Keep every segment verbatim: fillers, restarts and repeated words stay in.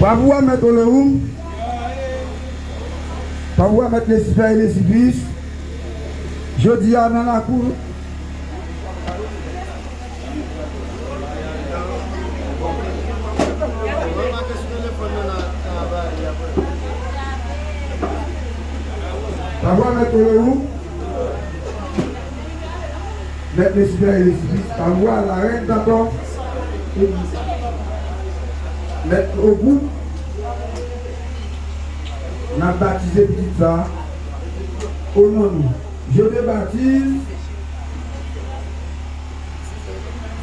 Pavwa mèt Olowoum, pavwa mèt Lesifè e Lesifis, jodi a nan lakou. Pavwa mèt Olowoum. Mèt Lesifè e Lesifis, pavwa larèn Tantò, mèt Ogou, n ap batize pitit sa a o non nou. Je te baptise,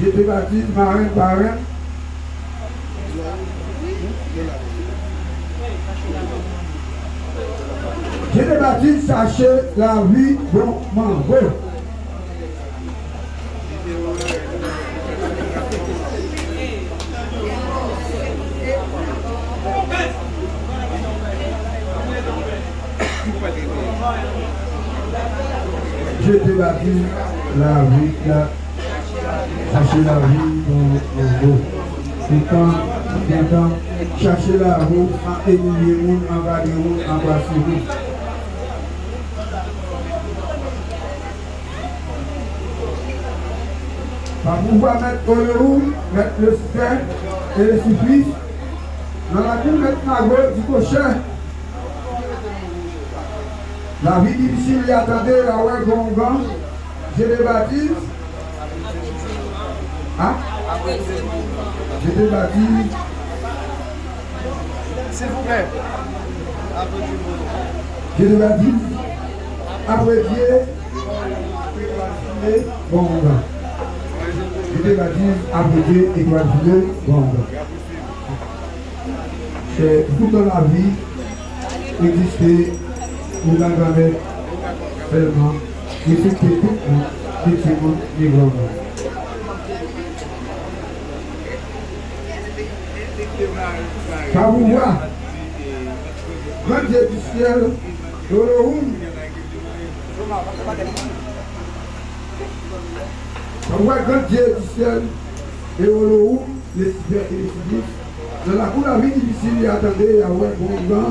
je te baptise, marenn, parenn, Je te baptise, chache lavi bon mango. Je te baptise, lavi, la, chache lavi bon mango. Gentan, gentan, chache lavi, an imilye moun, an gade moun, an brase moun. Pa pouvwa mèt Olowoum, mèt Lesifè e Lesifis, nan lakou mèt Mago Dikochè. Lavi difisil, y a tande, y a wè, gongon. Je te baptise. Hein? Je te baptise. Silvouplè. Je te baptise. Apre Dye, etwal file, gongon. Je te baptise, apre Dye, etwal file, gongon. Chè, toutan lavi egziste, ou nan granmèt sèlman, respekte tout moun, ni timoun, ni granmoun. Pa pouvwa gran Dye di syèl, Olowoum, pa pouvwa gran Dye di syèl, e Olowoum, Lesifè e Lesifis, nan lakou lavi difisil, y a tande, y a wè, gongon,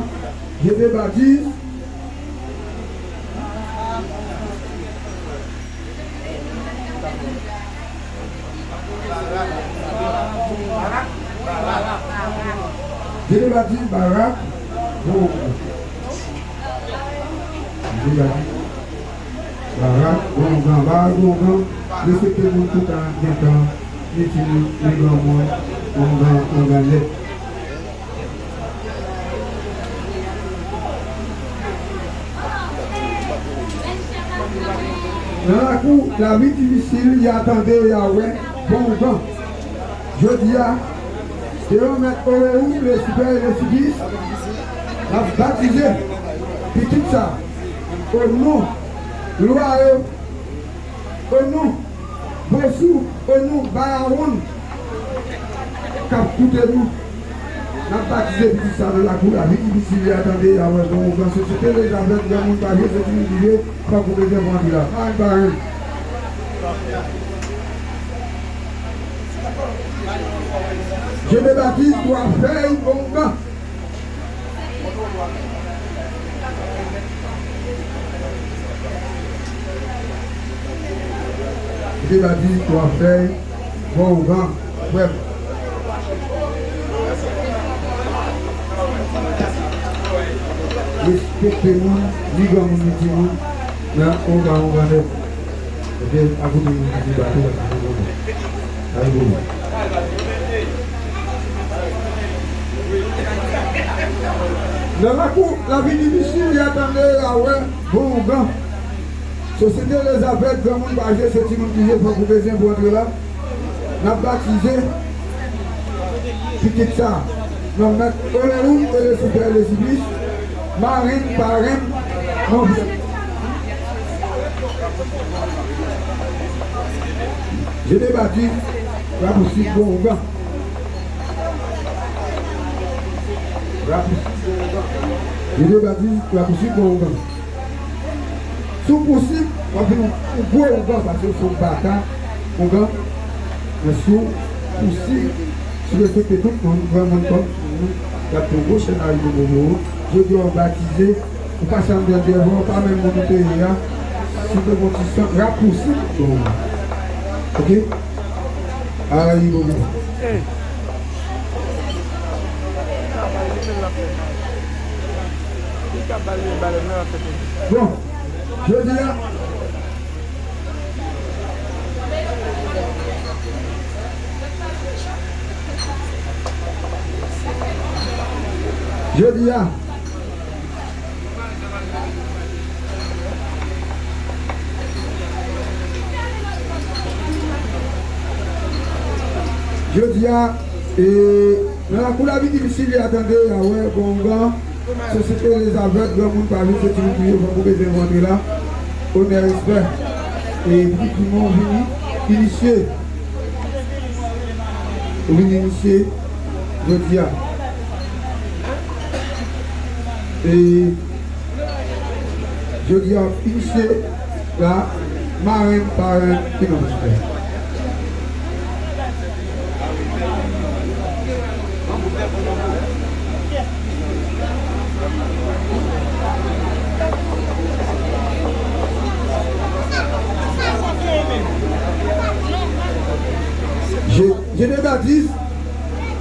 je te baptise. Je te baptise, Barak, gongon. Je te baptise. Barak, gongon, Barak, gongon, respekte moun toutan, gentan, ni timoun, ni granmoun, gongon, gongon nèt. Nan lakou lavi difisil, y a tande, y a wè, gongon. Jodi a, devan mèt Olowoum, Lesifè e Lesifis, n ap batize pitit sa o non lwa yo, o non bosou, o non barawonn k ap koute nou. N ap batize pitit sa nan lakou lavi difisil, y a tande, y a wè, gongon, sosyete lèzavèg, granmoun pa jwe, se timoun ki jwe, fòk ou bezwen pou antre la. Parenn, parenn. Je te baptise, twa fèy, gongon. Je te baptise, twa fèy, gongon, frè m. Respekte moun, ni granmoun, ni timoun, nan gongon, gongon nèt. Ok, pa koute moun ki di bato, paske se gongon. Sa e gongon. Nan lakou lavi difisil, y a tande, y a wè, gongon. Sosyete lèzavèg, granmoun pa jwe, se timoun ki jwe, fòk ou bezwen pou antre la. N ap batize pitit sa. Nan mèt Olowoum e Lesifè e Lesifis, marenn, parenn, non. Je te baptise, rapousi, gongon. Rapousi, gongon. Je te baptise, rapousi, gongon. Si w pousib, w ap vin yon gwo ougan, paske w se yon bata, ougan. Men si w pousib, si w respekte tout moun, granmoun kòm timoun, Y ap fè gwo chèn Ayibobo pou ou. Jodi a w batize, ou pase anndan dèvan, ou pa menm moun ou te ye a. Si w te gon ti san, rapwoche, bon. Oke? Ayibobo. Bon, jodi a, jodi a, jodi a, e, nan lakou Lavi Difisil, y a tande, y a wè, gongan. Sosyete lèzavèg, granmoun pa vin, se timoun ki yo, fòk ou bezwen pou antre la. Onè, respè. E pitit fi mwen, ou vini inisye. Ou vini inisye jodi a. E jodi a, inisye la, marenn, parenn, ki non, silvouplè? Je, je te baptise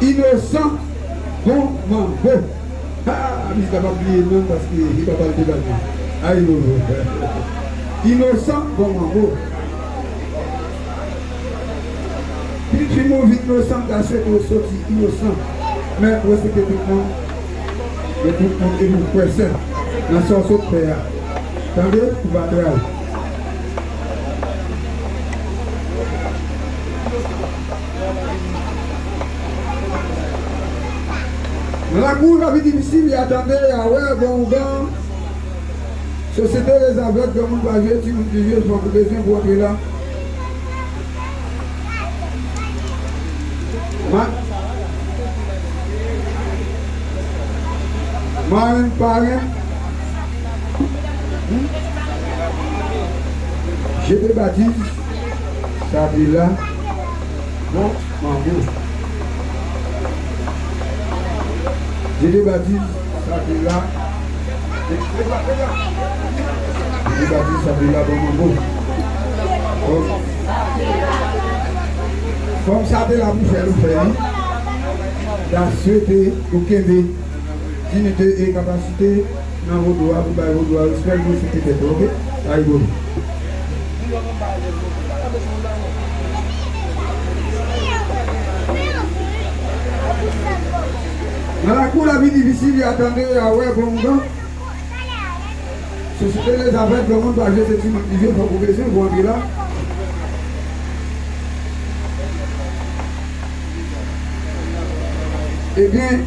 innocent bon manbo. Ah, mizik la pa bliye non, paske li pa pale de bal non. Ayibobo. Inosan bon manbo. Pitit fi m, ou vin inosan, gason, ou soti inosan. Men ou respekte tout moun. Men tout moun, epi ou kwè sèl nan sa w sot fè a. Tande? Ou pa trayi. Nan lakou, lavi difisil, y a tande, y a wè, bon, ougan. Sosyete lèzavèg, granmoun pa jwe, timoun ki jwe, fòk ou bezwen pou antre la. Ma-, marenn, parenn. Hmm? Je te baptise, sa te la. Bon, manbo. Je te baptise, sa te la. Je te baptise, sa te la, bon, manbo. Bon. Kòm sa te la pou fè, nou fè li. N a swete ou kenbe diyite e kapasite nan vodou a, pou bay vodou a respè, nou respekte tèt ou, oke? Ayibobo. Nan lakou, lavi difisil, y a tande, y a wè, bon, bon. Sosyete lèzavèg, granmoun pa jwe, se timoun ki jwe, fòk ou bezwen pou antre la. Ebyen,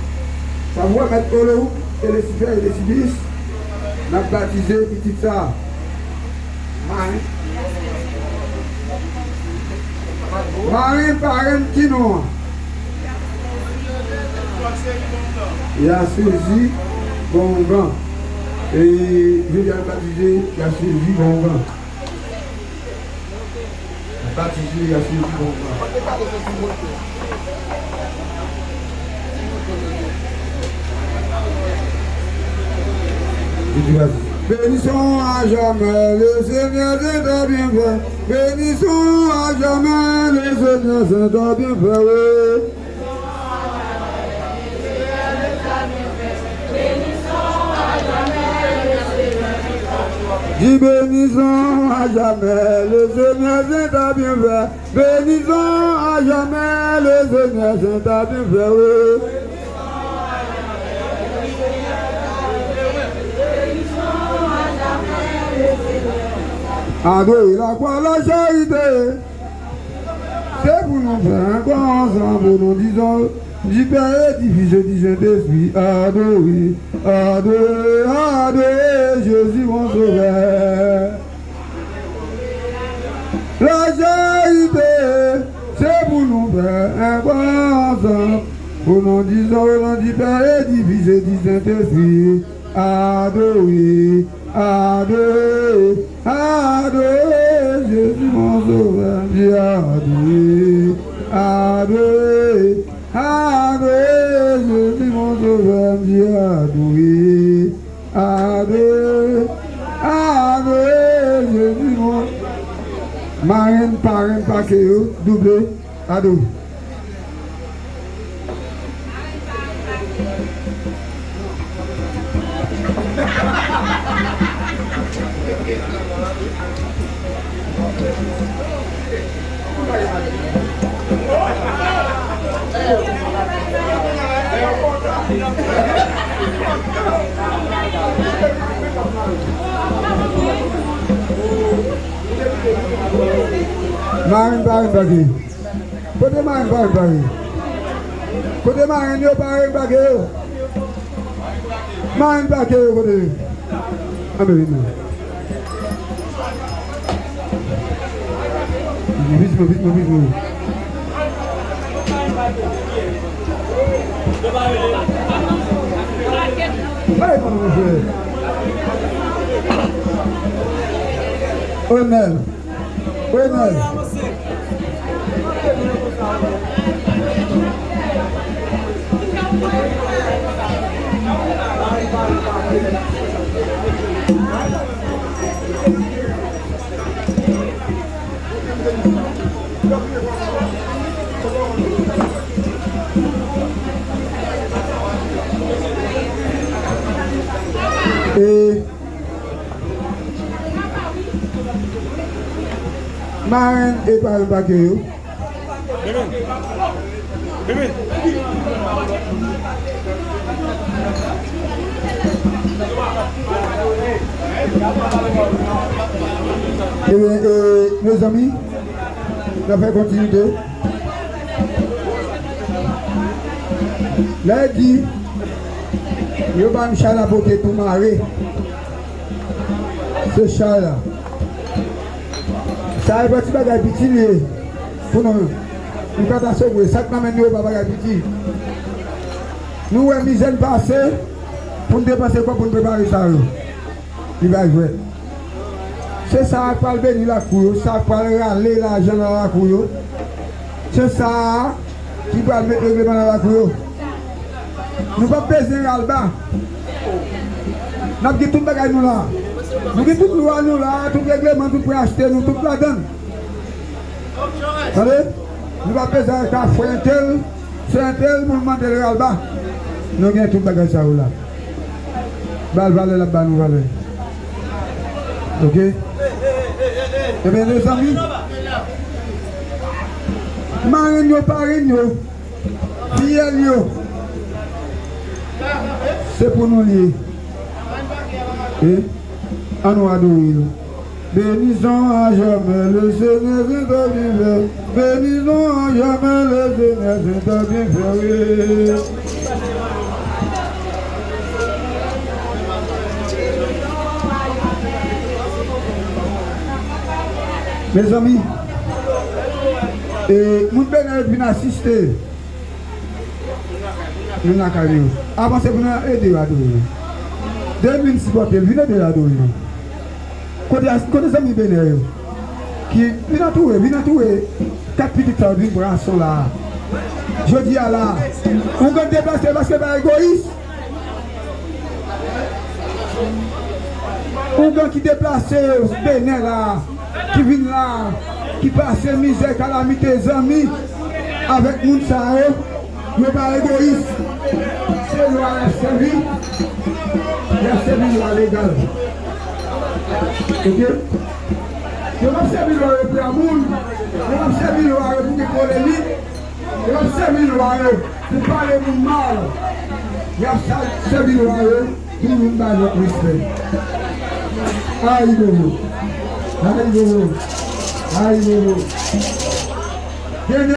sa pou pèmèt Olowouk e Lesifè e Lesibis, n ap batize pitit sa a. Marenn. Marenn, parenn, ki non an? Y a sezi bon ougan. E, jodi a n ap batize, y a sezi bon ougan. Batize, y a sezi bon ougan. Bénissons à jamais le Seigneur, c'est ta bienfait. Bénissons à jamais le Seigneur, c'est ta bienfait, oui. Dis bénissons à jamais le Seigneur, c'est ta bienfait. Bénissons à jamais le Seigneur, c'est ta bienfait, oui. Adorez la croix, la charité. Se pou nou fè yon kò ansanm, o non di, di Pè e di Fis e di Sentespri. Adore, adore, adore Jezi, mon Sovè. La charité, se pou nou fè yon kò ansanm, o non di, o non di Pè e di Fis e di Sentespri. Adore, adore, adore Jezi, mon Sovè. Di adore, adore, adore Jezi, mon Sovè. Adore, adore, adore Jezi, mon. Marenn, parenn, pake yo, double, adore. Marenn pa vin pake. Kote marenn pa vin pake? Kote marenn yo pa vin pake yo? Marenn pake yo kote yo? Anben vin non. Vit mwen, vit mwen, vit mwen. Bay mwen, mon frè. Onèl. Onèl. E marenn e parenn pake yo. Bibi. Bibi. Ebyen, e, mezanmi, n ap fè kontinite. Lè di, yo ba m chay la pote tou mare. Se chay la. Sa e pa ti bagay piti li ye. Pou nou, nou pa ta sovwe. Sa k nan men nou yo pa bagay piti. Nou wè mizè n pase pou n depanse kòb pou n prepare sa yo. Li pa jwèt. Se sa a k pral beni lakou yo, sa a k pral rale lajan nan lakou yo. Se sa a ki pral met regleman nan lakou yo. Nou p ap bezwen ral ba. N ap gen tout bagay nou la. Nou gen tout lwa nou la, tout regleman, tout prè achte nou, tout ladan l. Tande? Nou p ap bezwen al ka frè entèl, sè entèl pou nou mande l ral ba. Nou gen tout bagay sa yo la. Ba l valè, l ap ba nou valè. Oke? Ebyen, mezanmi, marenn yo, parenn yo, fiyèl yo, se pou nou l ye. E ann nou adore l. Bénissons à jamais le Seigneur, c'est toi qui fais. Bénissons à jamais le Seigneur, c'est toi qui fais, oui. Mezanmi, e, moun Benè yo vin asiste. Vin lakay nou. Avanse pou nou ede yo adore nou. Depi vin sipòte l, vin ede l adore nou. Kote, kote zanmi Benè yo? Ki vin antoure, vin antoure kat pitit sa yo, vin pran aksyon la a. Jodi a la a, ougan deplase paske pa egoyis. Ougan ki deplase Benè la a, ki vin la a, ki pase mizè, kalamite, zanmi avèk moun sa yo. Yo pa egoyis. Se lwa y ap sèvi. Y ap sèvi lwa legal. Oke? Yo p ap sèvi lwa yo pou y a moun. Yo p ap sèvi lwa yo pou gen polemik. Yo p ap sèvi lwa yo pou pale moun mal. Y ap sa-, sèvi lwa yo pou youn ba lòt respè. Ayibobo. Ayibobo. Ayibobo.